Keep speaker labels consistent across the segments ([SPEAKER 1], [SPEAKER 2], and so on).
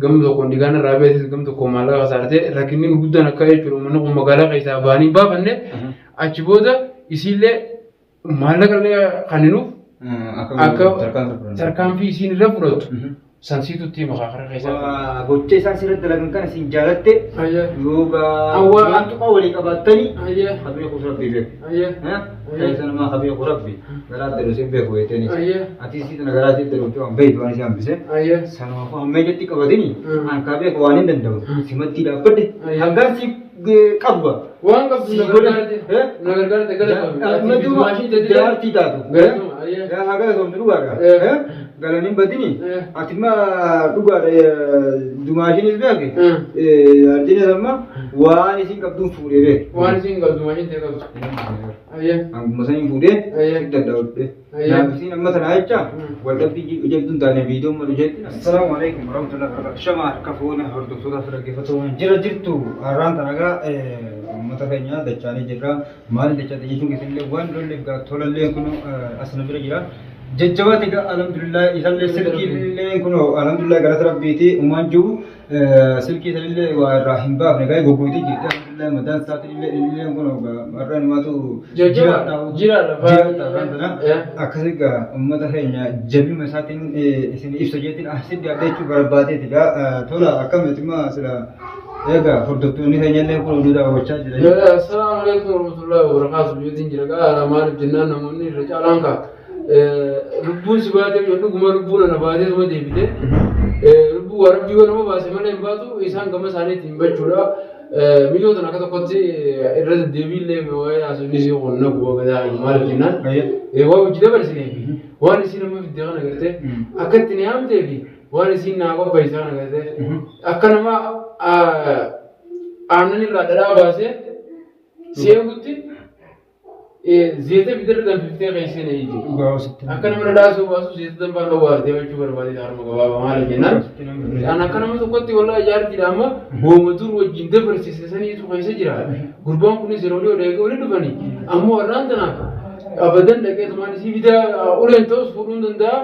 [SPEAKER 1] Gama tokkoon dhigaan irraa beesis gama tokkoon maallaqa kasaartee rakkinni gurguddaan akka jechuudha uummanni kun magaalaa keessaa ba'anii baafanne achi booda isiillee maallaqa illee kenninuuf akka tarkaanfii isiin irra fudhattu sansiitu itti hima karaa keessaa.
[SPEAKER 2] Waa gocha isaan sirriitti dalagan kana isin jaalatte
[SPEAKER 1] Ayya.
[SPEAKER 2] yookaan
[SPEAKER 1] Awwa-
[SPEAKER 2] waan tuqaa walii qabaattanii
[SPEAKER 1] Ayya.
[SPEAKER 2] kabeeku rabbi beeku.
[SPEAKER 1] Ayya.
[SPEAKER 2] Keessa namaa kabeeku rabbi garaa ta'e sin beeku jettanii.
[SPEAKER 1] Ayya.
[SPEAKER 2] Ati isii tana garaa sitti dhufte waan beektu waan isii hambise.
[SPEAKER 1] Ayya.
[SPEAKER 2] Sanumaafuu hamma jetti qabatini
[SPEAKER 1] Mm.
[SPEAKER 2] an kabeeku waan hin danda'u simatti dhaabbadhe
[SPEAKER 1] Ayya.
[SPEAKER 2] hangaan si qabu.
[SPEAKER 1] Waan qabdu na
[SPEAKER 2] Si godhe.
[SPEAKER 1] gargaarte.
[SPEAKER 2] Eh?
[SPEAKER 1] Na gargaarte galatoomii. Maashii tajaajilu.
[SPEAKER 2] Jaartii taatu.
[SPEAKER 1] Galatuma. Ayya.
[SPEAKER 2] Yaa haa galatoomtu dhugaadha.
[SPEAKER 1] Eh.
[SPEAKER 2] Galaniin badini.
[SPEAKER 1] Eh.
[SPEAKER 2] Ati ma dhugaadha dumaashiinis beeki.
[SPEAKER 1] Mm.
[SPEAKER 2] Arjiinis amma waan isin qabduun fuudhee beeki.
[SPEAKER 1] Waan isiin qabdu maashiin ta'e qabdu. Ayya.
[SPEAKER 2] Hanguma saniin fuudhee
[SPEAKER 1] Ayya.
[SPEAKER 2] si dadhabde.
[SPEAKER 1] Ayya.
[SPEAKER 2] Naaf isiin amma tanaa jecha
[SPEAKER 1] Mm.
[SPEAKER 2] wal dhabbii jabduun taane viidiyoon malu jetti. Assalaamu alaikum warahmatullahi wabarakatuh. Shama harka fuune hordoftoota fi dhaggeeffattoota jira jirtu har'aan tanagaa uummata keenya dachaanii jirra. Maali dachaate jechuun keessanillee waan lolleef gaa tolallee kun asna bira jira. Jajjabaate gaa alhamdulillah isallee silkiillee kun alhamdulillah galata rabbiiti uumaan jiru silkii isallee waa irraa hin baafne gaa goggoytee jirti alhamdulillah mataan isaatillee illee kun har'a numaatu
[SPEAKER 1] Jajjaba. Jiraadha.
[SPEAKER 2] jiraata har'aan tana.
[SPEAKER 1] Eh.
[SPEAKER 2] Akkasii gaa uummata keenya jabinuma isaatiin isin ibsa jeetiin asitti dhiyaadhe jechuu barbaadeeti gaa tola akkamitti immoo sila egaa hordoftoonni keenya illee kun oduu daawwachaa jiran.
[SPEAKER 1] Assalaamu alaikum warahmatullahi wabarakatuh. Jeetiin jira gaa maaliif jennaan namoonni irra caalaan kaa lubbuun si baatee yoo dhuguma lubbuun ana baatee suma deebite lubbuu waa rabbii yoo nama baase malee hin baatu isaan gama isaaniitiin bachuudha. Miyyoo tan akka tokkotti irra deddeebiillee waa'ee haasofni isii kun na guba gadaa maaliif jennaan waa hojii dabarsineefi waan isiin amma fidde kana gartee akka itti ni haamtee fi waan isiin naa qopheesse kana gartee akka nama aannan irraa dhadhaa baasee si eegutti zeeta bidirra danfiftee keessee na iji. Akka nama dhadhaa soo baasu zeeta danfaan dhowwaartee jechuu barbaade harma gabaabaa maaliif jennaan. An akka nama tokkotti wallahi jaartiidha amma wooma dur wajjin dabarsise saniitu keessa jira. Gurbaan kunis yeroo dhiyoo dhaqee waliin dhufanii ammoo har'aan tanaaf abadan dhaqee tumaan isii bitaa uleen ta'us fuudhuu hin danda'a.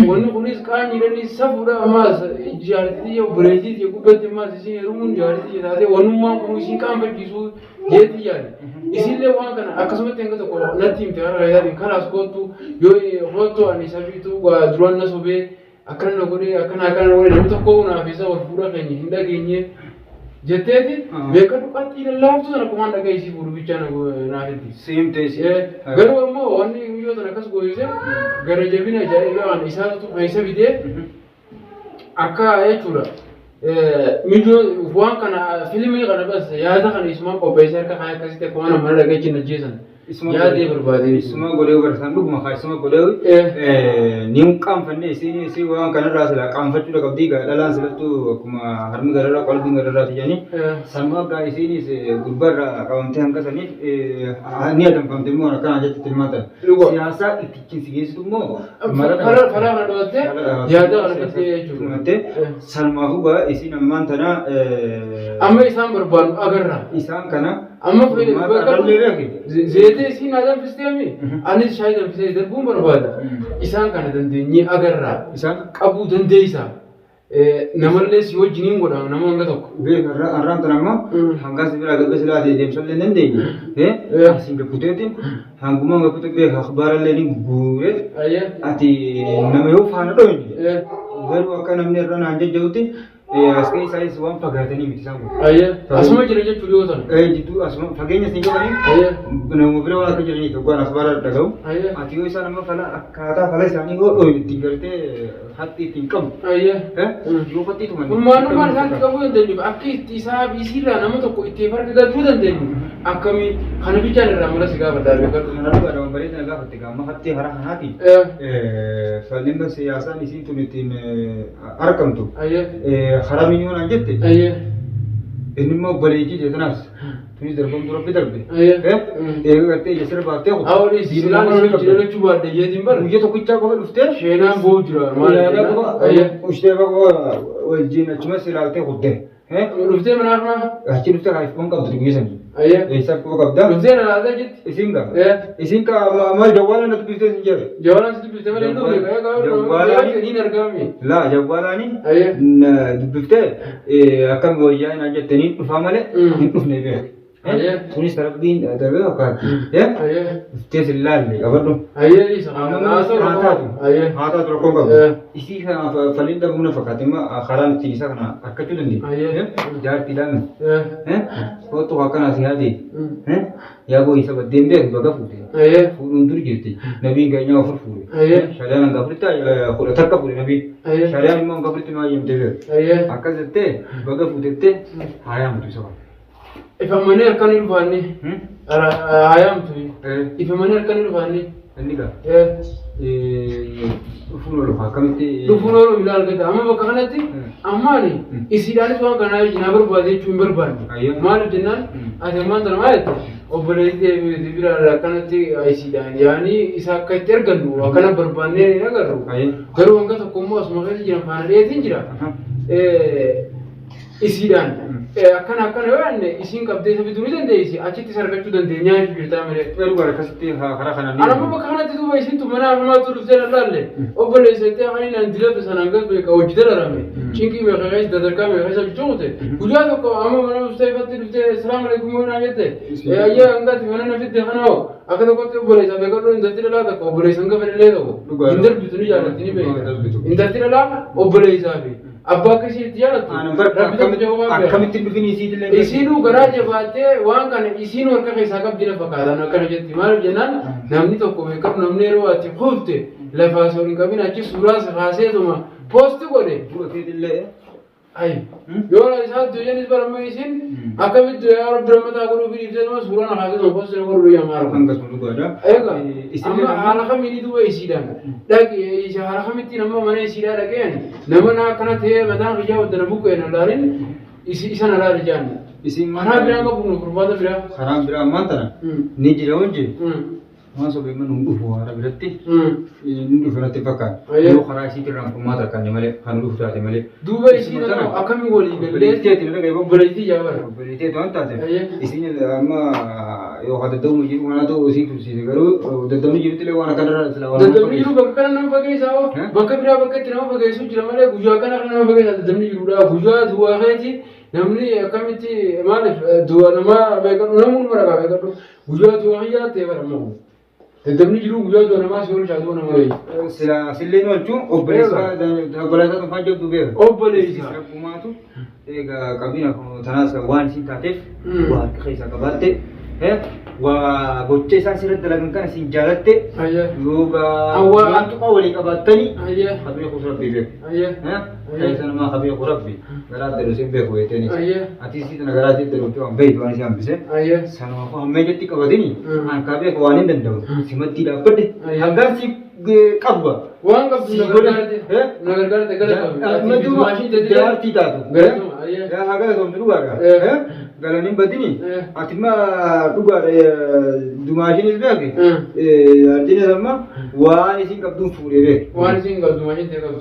[SPEAKER 1] Wanni kunis qaanyiidhaan safuudha ammaas jaartii obboleettii ta'e gubbatti ammaas isiin heerumuun jaartii taatee wannummaan kun isiin qaanfachiisuu jeetii yaade. Isiillee waan kana akkasumatti hanga tokko natti himte karaa isaatiin kanaas koottu yoo koottu ani safiitu duraan na sobee akkana na godhee akkana akkana na godhee namni tokko naaf isa wal fuudha keenya hin dhageenye jetteeti beekadhu qaxxii lallaaftuu sana kumaan dhagee isii fuudhu bichaa naaf hiddi.
[SPEAKER 2] Siimtee isii.
[SPEAKER 1] Garuu ammoo wanni guyyoo sana akkas goosise gara jabina ajaa'ibaa kan isaatu keessa fidee akka jechuudha. Mijoo waan kana fiilmii kana bas yaada kana isumaan qopheessee harka kaayee akkasitti akkuma nama mana dhagachi najjeessan yaadee barbaadee.
[SPEAKER 2] Isuma godhee barsan dhuguma kaa isuma godhee ni qaanfanne isiin isii waan kanarraa sila qaanfachuu qabdii gaa dhalaan silattuu akkuma harmi gararraa qalbiin gararraa jedhanii sanuma gaa isiinis gurbarraa qabamtee hanga saniif ni adamfamte immoo akkanaa jetti tilmaatan. Siyaasaa itti si geessitu immoo
[SPEAKER 1] Karaa karaa kana dhabattee yaada kana fiddee jechuudha.
[SPEAKER 2] Sanumaafuu gaa isiin ammaan tana
[SPEAKER 1] Amma isaan barbaannu agarra.
[SPEAKER 2] isaan kana
[SPEAKER 1] Amma
[SPEAKER 2] Arrallee beeki.
[SPEAKER 1] zeetee isiin naa danfisteemi anis shaayii danfisee darbuun barbaada. Isaan kana dandeenyee agarra.
[SPEAKER 2] Isaan
[SPEAKER 1] Qabuu dandeessa. Namallee si wajjiniin godha nama hanga tokko.
[SPEAKER 2] Beek har'aan tana immoo hangaa si biraa gabbe silaa ta'e deemsallee hin dandeenye. Asiin gabbuteetiin hanguma gabbute beek akhbaarallee ni guuree ati nama yoo faana dhoyne garuu akka namni irra naan jajja'utti as keessaayis waan fagaatanii miti isaan kun.
[SPEAKER 1] Asuma jira jechuudha yoo ta'an.
[SPEAKER 2] Jidduu asuma fageenya isin qabanii nama bira waan akka jiranii tokkoon akhbaara dhaga'u. Ati yoo isaan amma fala akkaataa fala isaanii yoo dhoyne ittiin gartee haxxii ittiin qabu. Yoo haxxii tuman.
[SPEAKER 1] Maalummaan isaan itti qabuu dandeenyu akka itti isaa isiirraa nama tokko itti farka galchuu dandeenyu akkamii kana bichaan irraa mala si gaafadha beekadhu.
[SPEAKER 2] Kana dhugaadha waan bareedaa na gaafatte gaama haxxii karaa kanaati. Fallimma siyaasaan isiin tun ittiin argamtu. Karaa miliyoonaan jette. Inni immoo obboleettii ta'e tanaas tunis darbamtu rabbi darbe. Eega gartee ija sirra baaftee kutu.
[SPEAKER 1] Awwalis silaan isin jiraachuu baadde jeetiin bara.
[SPEAKER 2] Guyya tokkichaa qofa dhuftee.
[SPEAKER 1] Sheenaan boo'u jira maal
[SPEAKER 2] Yaada qofa ushtee qofa wajjin achumas ilaaltee kutte.
[SPEAKER 1] Dhuftee mana afmaa?
[SPEAKER 2] Achi dhuftee kaa ifkoon qabdu guyyaa sanii.
[SPEAKER 1] Ayyee.
[SPEAKER 2] Eessa quba qabda?
[SPEAKER 1] Dhuftee na laaltee jetti.
[SPEAKER 2] Isin gaa. Isin kaa maal jawwaala na dubbistee isin jedhe.
[SPEAKER 1] Jawaalaan si dubbiste malee hin dhufne.
[SPEAKER 2] Jawwaalaani.
[SPEAKER 1] Niin argame.
[SPEAKER 2] Laa jawwaalaani
[SPEAKER 1] Ayyee.
[SPEAKER 2] na dubbiftee akkam wayyaa naan jettanii dhufaa malee hin dhufne beeku.
[SPEAKER 1] Ayyee.
[SPEAKER 2] Kunis rabbiin darbee fakkaatti.
[SPEAKER 1] Ayyee.
[SPEAKER 2] Dhuftee sin laalle qabadhu.
[SPEAKER 1] Ayyee dhiisa.
[SPEAKER 2] Haa taatu.
[SPEAKER 1] Ayyee.
[SPEAKER 2] Haa taatu rakkoon qabu. Isii kanaaf faliin dhabuu na fakkaate immoo karaan ittiin isa kana argachuu dandeenya.
[SPEAKER 1] Ayyee.
[SPEAKER 2] Jaartiidhaan kootu akkana si haadee. Yaa boo isa baddeen beeku baga fuute.
[SPEAKER 1] Ayyee.
[SPEAKER 2] Fuudhuun dur jirti. Nabiin keenya afur fuudhe.
[SPEAKER 1] Ayyee.
[SPEAKER 2] Shari'aan hanga afuritti kudha takka fuudhe nabiin.
[SPEAKER 1] Ayyee.
[SPEAKER 2] Shari'aan immoo hanga afuritti nu hayyamtee beeku.
[SPEAKER 1] Ayyee.
[SPEAKER 2] Akkas jettee baga fuutettee haa yaamtu isa kana.
[SPEAKER 1] Ifamanii harkaan hin dhufaanne. Hayaamtu. Ifamanii harkaan hin dhufaanne.
[SPEAKER 2] Inni gaa dhufuun oolu akkamitti.
[SPEAKER 1] Dhufuun oolu ilaa argata. Amma bakka kanatti ammaani isiidhaanis waan kanaa na barbaade jechuu hin barbaanne. Maaliif jennaan ati ammaan tana maal jette obboleettii bira akkanatti isiidhaan yaanii isa akka itti argannu akkana barbaannee hin agarru. Garuu hanga tokko immoo asuma keessa jiran faana dhiyeetiin jira. Isiidhaan akkana akkana yoo yaadne isiin qabdee isa fiduu ni dandeessi achittis argachuu dandeenyaa jechuu jirtaa malee.
[SPEAKER 2] Garuu akkasitti karaa kanaan.
[SPEAKER 1] Ana amma bakka kanatti duuba isiin tun mana hafumaatu dhuftee lallaalle obboleessa itti afaan inni dilabde sanaan gad beeka hojii dararame cinqii beeka keessa dadarkaa beeka keessa bichuu guyyaa tokko amma mana dhuftee ifatti dhuftee salaamu alaikum yoo naan jette ayyaa hangati mana na fidde kana hoo akka tokkotti obboleessa beekadhu intalti dhalaa tokko obboleessa hanga fedhillee tokko hin darbitu ni jaallatti ni beeka intalti dhalaa obboleessaa fi abbaa akka ishee itti jaallattu
[SPEAKER 2] Aanan barka
[SPEAKER 1] rabbi tokko jabaa beeka.
[SPEAKER 2] akkamitti dhufin isiitillee.
[SPEAKER 1] Isiinuu garaa jabaattee waan kana isiinuu harka keessaa qabdi na fakkaatan akkana jetti. Maaliif jennaan namni tokko beekamu namni yeroo ati kuufte lafaa osoo hin qabin achi suuraa si kaaseetuma poosti godhe.
[SPEAKER 2] Bu'ateetillee.
[SPEAKER 1] Ayi yoo isaa du'eenis baramma isiin akkamitti yaa rabbi rammataa godhuu fi dhiibseetuma suuraa na kaaseetuma poosti na godhu yaa maal.
[SPEAKER 2] Hangasuma dhugaadha.
[SPEAKER 1] Egaa amma haala kamiin duuba isiidhaan dhaqi haala kamittiin amma mana isiidhaa dhaqeen nama na akkana ta'ee mataan kiyyaa wadda na buqqee na laalin isa na laali jaan.
[SPEAKER 2] Isin
[SPEAKER 1] Karaa biraa qabu nu furmaata biraa.
[SPEAKER 2] Karaan biraa ammaan tana ni jira hojii. Waan sobee mana hin dhufu hara biratti ni dhufu natti fakkaata. Yoo karaa isiitirraan furmaata arganne malee kan dhufu taate malee.
[SPEAKER 1] Duuba isiin akkamiin walii gallee obboleettii jaabara.
[SPEAKER 2] Obboleettii waan taateef isiin amma yoo daddabuma jiru kana ta'u isiin tursiise garuu daddabni jirutti illee waan akkanarraa sila waan.
[SPEAKER 1] Daddabni jiru bakka kana nama fageessaa hoo bakka biraa bakka itti nama fageessu jira malee guyyaa kana kan nama fageessaa daddabni jirudha. Guyyaa duwwaa keeti namni akkamitti maaliif duwwaa namaa beekadhu namni mara beekadhu guyyaa duwwaa kiyyaa ta'e bara immoo. Daddabni jiru guyyaa du'a namaa si oolchaa du'a nama wayii.
[SPEAKER 2] Sila silleen oolchu obboleessa obboleessa dhuunfaa jabdu beeka.
[SPEAKER 1] Obboleessa.
[SPEAKER 2] Rabbumaatu egaa qabina tanaas waan isin taateef waa harka keessaa qabaatte waa gocha isaan sirratti dalagan kana isin jaalatte yookaan waan tuqaa walii qabaattanii qabee kuusu rabbii beeku. Keessa namaa qabee ku rabbi garaa jedhu isin beeku jetteenis. Ati isii tana garaa isiitti dhuftee waan beektu waan isii hambise. Sanuma hammee jetti qabatini an kaa beeku waan hin danda'u. Simattii dhaabbadhe hangaan si qabu.
[SPEAKER 1] Waan qabdu na gargaarte. Na gargaarte galatoomne.
[SPEAKER 2] Jaartii taatu. Haa galatoomne dhugaadha. Galaniin badini ati ma dhugaadha dumaashiinis beeki. Jaartiinis amma waan isin qabduun fuudhee beeki.
[SPEAKER 1] Waan isin qabdu dumaashiin ta'e qabdu.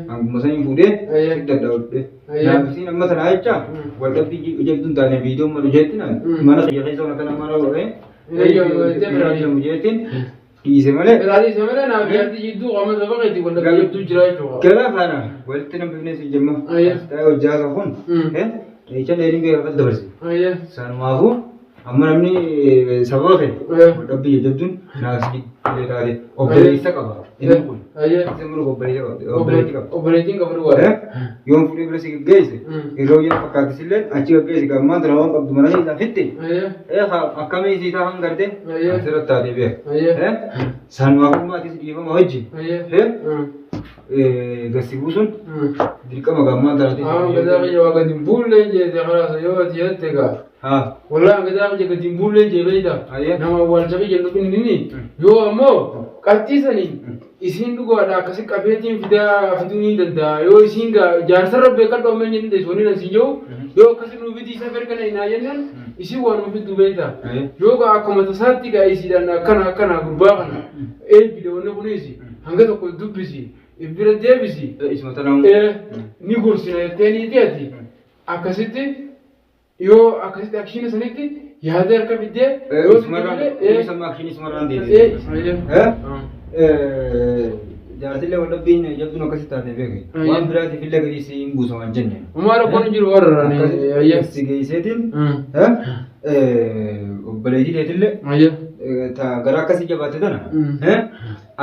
[SPEAKER 2] Hanguma saniin fuudhee dadhabde. Naafisiin amma tanaa jecha waldhabbii jabduun taane viidiyoon malu jeetti mana kiyya keessa waan akkana mana godhee. Jeettiin dhiise malee.
[SPEAKER 1] Dhiise malee naaf jaartii jidduu qaama saba keetii waldhabbii jabduu jira jechuudha.
[SPEAKER 2] Gara kana walitti nama bifnee si jemma. Ta'ee hojjaa kun. Jecha dheeriin beekaa kan dabarse. Sanumaafuu amma namni sababa kee waldhabbii jabduun naaf illee taate obboleessa qaba. Inni kun. Isa muru obboleessa qaba. Obboleettii qaba.
[SPEAKER 1] Obboleettiin qabu dhugaadha.
[SPEAKER 2] Yoon fuudhee bira si gaggeesse yeroo yoo fakkaattis illee achi gaggeesse gammaan tana waan qabdu mana keessaa fitte. Akkamii sii taa'an gartee asirratti taatee beeka. Sanumaafuu maatis dhiifama hojii. Gasi buusuun dirqama gammaan tana.
[SPEAKER 1] Gadaa kiyya waa gadi hin buullee jeete kalaasa yoo ati jette gaa. Walaa gadaa kiyya gadi hin buullee jee beeyta. Nama awwaalcha kiyya hin dhufin inni yoo ammoo qabxiisanii isiin dhugaadha akkasi qabeetiin fidaa fiduu ni danda'a yoo isiin jaarsarra beekadhu amma inni dandeessu wani nan siin jiru yoo akkasi nuu fidii isa ferkana hinaa jennaan isiin waan nuu fiddu beekta yoo gaa akkuma tasaatti gaa isiidhaan akkana akkana gurbaa kana eebbide wanni kunis hanga tokko dubbisi bira deebisi ni gorsina jettee ni ati Akkasitti yoo akkasitti action sanitti yaada harka fiddee yoo sitti malee
[SPEAKER 2] Isuma action isumarraan deebi'e. Jaartillee waldhabbiin jabduun akkasitti taate beeke. Waan biraatiif illee gadi si hin buusa waan jenne.
[SPEAKER 1] Homaa rakkoon hin jiru warra
[SPEAKER 2] Akkasitti si geesseetiin obboleettii teetillee gara akkasii jabaatte tana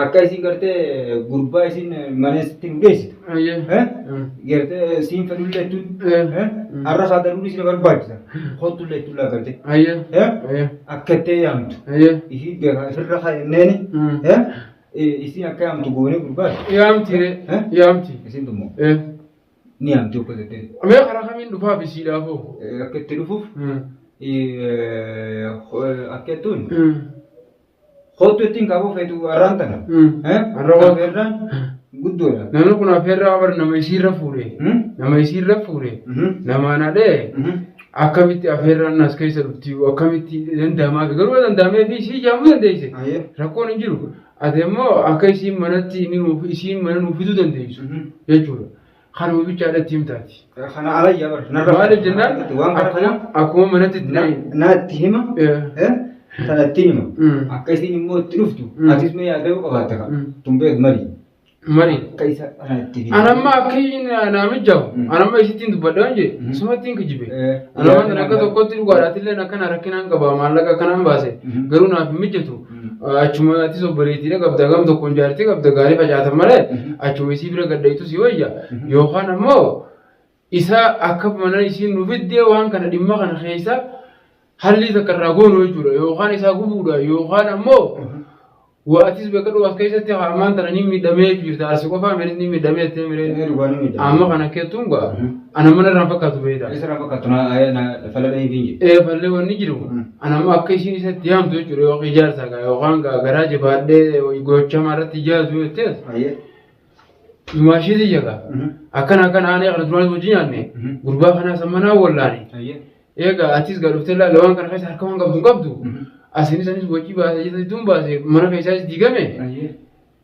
[SPEAKER 2] akka isin gartee gurbaa isin mana isitti nu geessitu. Gartee siin fedhullee jettuun har'a isaa daruun isin barbaachisa. Hottullee jettuun laa gartee. Akka itti yaamtu. Isii beekaa isirra kaa'enneeni. Isiin akka yaamtu goonee gurbaati.
[SPEAKER 1] Yaamti ree. Yaamti.
[SPEAKER 2] Isiin tummoo. Ni yaamti akka jettee.
[SPEAKER 1] Mee karaa kamiin dhufaaf isiidhaafoo?
[SPEAKER 2] Akka itti dhufuuf akka jettuun kottu ittiin qabuu feetu har'aan tana.
[SPEAKER 1] Har'a waan-
[SPEAKER 2] Afeerraan guddoodha.
[SPEAKER 1] Namni kun afeerraa bar nama isiirra fuudhe. Nama isiirra fuudhe. Namaan hadhee akkamitti afeerraan as keessa dhufti akkamitti danda'amaa fi garuu danda'amee fi isii jaamuu dandeesse. Rakkoon hin jiru. Ati immoo akka isiin manatti inni nuuf isiin mana nuuf fiduu dandeessu jechuudha. Kanuma bichaadha itti himtaati.
[SPEAKER 2] Kana alayyaa bar. Narra
[SPEAKER 1] Maaliif jennaan
[SPEAKER 2] waan kana kana
[SPEAKER 1] akkuma manatti itti
[SPEAKER 2] na
[SPEAKER 1] dhahin.
[SPEAKER 2] itti hima. Sana itti hima. Akka isiin immoo itti dhuftu atis mee yaaduu qabaatta ka. Tun beek marii.
[SPEAKER 1] Marii.
[SPEAKER 2] Akka isa kana itti hima.
[SPEAKER 1] Anamma akka inni naa mijaa'u anamma isittiin dubbadha waan jedhe sumattiin kijibe. Anamma kan akka tokkotti dhugaadhaatillee akkana rakkinaan qaba maallaqa akkanaan baase garuu naaf hin mijatu. Achuma atis obboleettiidha qabda gam tokkoon jaartii qabda gaarii facaatan malee achuma isii bira gaddayitu si wayya yookaan ammoo isa akka mana isiin nu fiddee waan kana dhimma kana keessa hallii takka irraa goonu jechuudha yookaan isaa gubuudha yookaan ammoo waa atis beekadhu as keessatti ammaan tana ni miidhamee jirta arsi qofaa minis ni miidhamee jettee miree amma kana keettuun gaa ana mana irraan fakkaatu beektaa.
[SPEAKER 2] Isa irraan fakkaatu na faladhanii hin jiru.
[SPEAKER 1] Ee fallee wanni jiru ana amma akka isiin isatti yaamtu jechuudha yookaan ijaarsa gaa yookaan gaa garaa jabaadhee gochama irratti ijaarsu jettees Maashii gaa akkana akkana aanee kana duraan hojii nyaanne gurbaa kanaa sammanaa wallaane. Egaa atis gaa dhuftee laala waan kana keessa harka waan qabdu hin qabdu. Asinis anis wajji baase jechuun baase mana keessaas diigame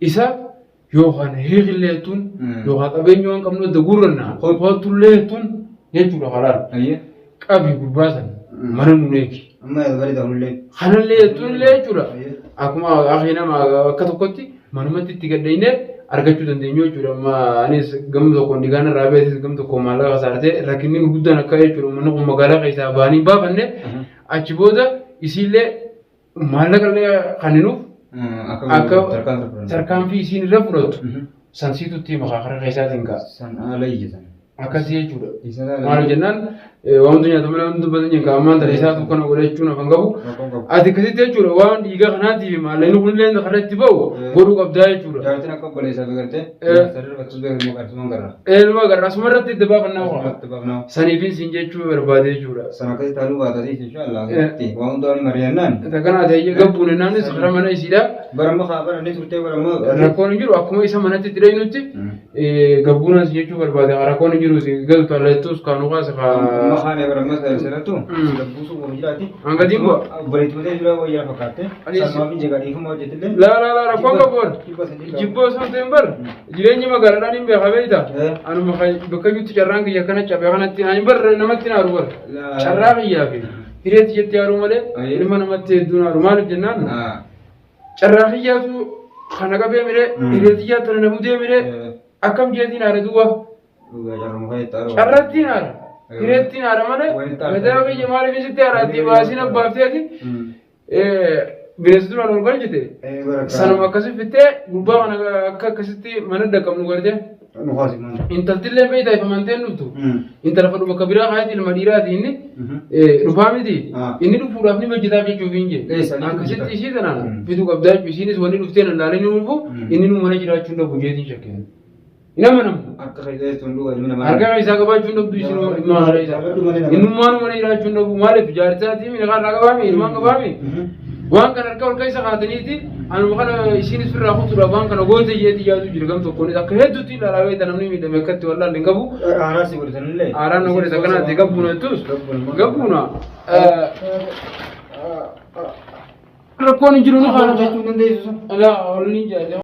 [SPEAKER 1] isa yookaan hiikillee jettuun yookaan qabeenya waan qabnu adda guurranna hottullee jettuun jechuudha kalaan. Qabi gurbaa sana mana nuun eegi.
[SPEAKER 2] Amma bareeda kunillee.
[SPEAKER 1] Kanallee jettuun illee jechuudha. Akkuma akhi nama akka tokkotti manumatti itti gadheenyee argachuu dandeenyu jechuudha. Amma anis gama tokkoon dhigaan irraa beesis gama tokkoon maallaqa kasaartee rakkinni gurguddaan akka jechuudha. Uummanni kun magaalaa keessaa ba'anii baafanne achi booda isiillee maallaqa illee kenninuuf akka tarkaanfii isiin irra fudhattu sansiitutti maqaa karaa keessaatiin ka'a.
[SPEAKER 2] San haala ija sana.
[SPEAKER 1] Akkasii jechuudha. Maal jennaan wanti nyaatamu malee wanti dubbatan hin qabu. Ammaan tana isaatu kana godhachuun hafan qabu. Ati akkasitti jechuudha waan dhiiga kanaatiif maallaqni kunillee karaa itti ba'u godhuu qabdaa jechuudha.
[SPEAKER 2] Jaartiin akka obboleessaa biqiltee sarara bakka beekamu qarsumaan garra.
[SPEAKER 1] Eeluma garra asuma irratti itti baafannaa waa.
[SPEAKER 2] Itti baafnaa.
[SPEAKER 1] Saniifin siin jechuu barbaade jechuudha.
[SPEAKER 2] Sana akkasitti haaluu baatanii inshallah waan hundaa ni mari'annaan.
[SPEAKER 1] Kana ati hayyee gabbuun naanis karaa mana isiidha.
[SPEAKER 2] Baramma kaa bara ni turtee baramma.
[SPEAKER 1] Rakkoon hin jiru akkuma isa manatti itti dhahinutti gabbuun as jechuu barbaade rakkoon hin jiru si galtu alattus kaanu kaasa
[SPEAKER 2] Amma
[SPEAKER 1] kaa.
[SPEAKER 2] kaanee baramma sirrattu gabbuusuu qofa jiraati.
[SPEAKER 1] Hangatiin bu'a.
[SPEAKER 2] Obboleettii jira wayyaa fakkaatte. Sanumaaf hin jegaa dhiifama hojjetillee.
[SPEAKER 1] Laa laa laa rakkoon qabu bar. Jibboo osoo hin ta'in bar jireenyi magaalaadhaan hin beekaa beekta. Anuma bakka jirtu carraan kiyya kana cabee kanatti ani bar namatti naaru bar. Carraa kiyyaa fi hireetti jetti haaruu malee ilma namatti hedduun haaru maaliif jennaan carraa kiyyaatu kana qabee miree hireetti kiyyaa tana na mudee miree akkam jeetiin haara duwwaa. Carrattiin haara hireettiin haara malee gadaa kiyya maaliif isitti haaraatti baasiin abbaafteeti. Bineensi duraan ol galchite sanuma akkasi fittee gurbaa kana akka akkasitti mana dhaqqabnu gartee. Intaltillee beektaa ifamanteen dhuftu. Intala fadhu bakka biraa kaayatti ilma dhiiraati inni dhufaa miti. Inni dhufuudhaaf ni hojjetaaf jechuuf hin jee. Akkasitti ishii tanaan fiduu qabdaa jechuudha. Isiinis wanni dhuftee nan laalee ni dhufu inni nu mana jiraachuu hin dhabu jeetiin shakkeen. Hin amanamu.
[SPEAKER 2] Akka keessa jechuun dhugaa ilmi namaa.
[SPEAKER 1] Harka isaa qabaachuu hin dhabdu isin ilmaan haadha isaa. Innummaan mana jiraachuu hin dhabu maaliif jaartisaatii mina kan irraa qabaami ilmaan qabaami. Waan kana harka ol keessa kaataniiti anuma kana isiinis firraa kutuudhaaf waan kana goote jeeti yaadu jira gam tokkoon akka hedduutti ilaalaa beekta namni miidhame akkatti wallaalle hin qabu.
[SPEAKER 2] Aaraa si godhatanillee.
[SPEAKER 1] Aaraan na godhate akkanaatti gabbuuna jettus gabbuuna. Rakkoon hin jiru nu
[SPEAKER 2] Jechuun dandeessu.
[SPEAKER 1] Alaa ol ni jaallama.